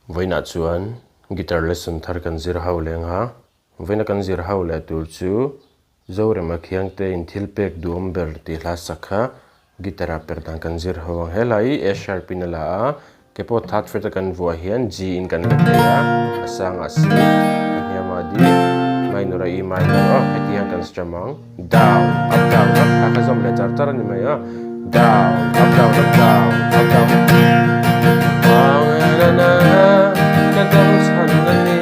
Vawiinah chuan guitar lesson thar kan zir ho leng a, vawiina kan zir ho leh tur chu Zorema Khiangte in thil pek duhawm ber tih hla sak kha guitar ah per dan kan zir ho ang. He hla hi A sharp in a la a, ke pawh third fret a kan vuah hian G in kan la thei a, a sangah C, a hniamah D, minor a E minor aw, heti hian kan strum ang, down, up down up, kha kha zawm leh char char a ni mai a, down, up down up down, up down Ka dam chhan a ni.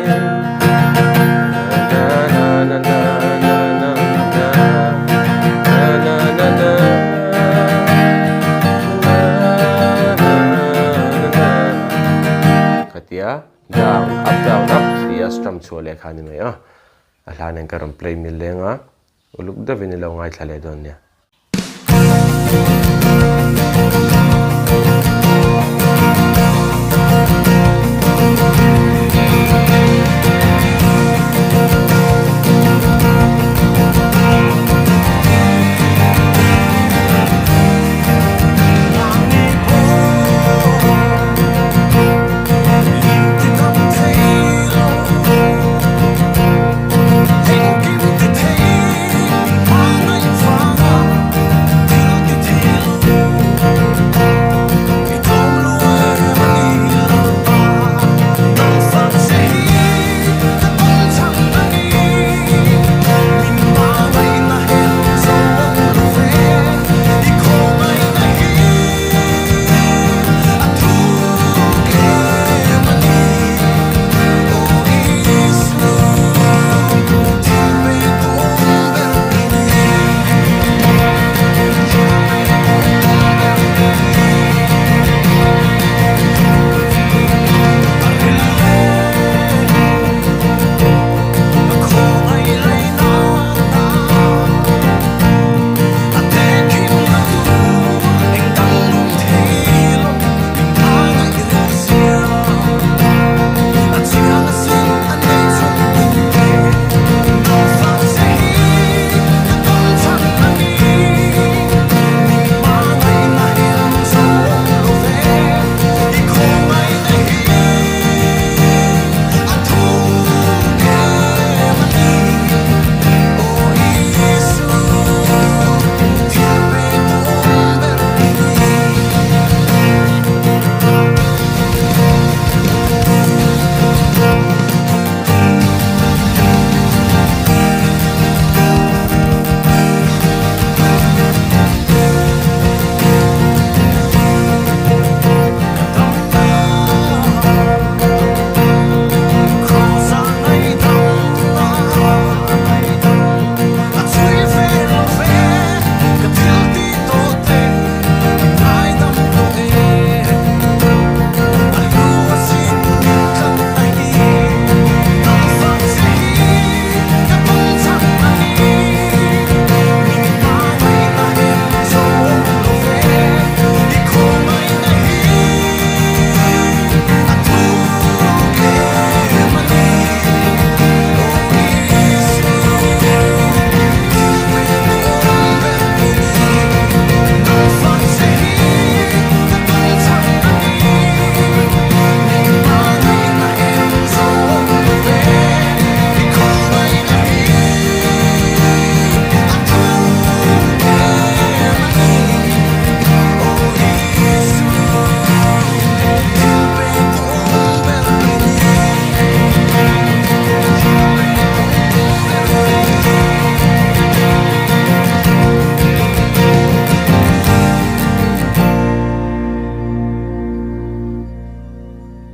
Khatia down up down up tia strum chhuah leh kha a ni mai a, a hla nen ka rawn play mil leng a, uluk deuhin i lo ngaithla leh dawn nia.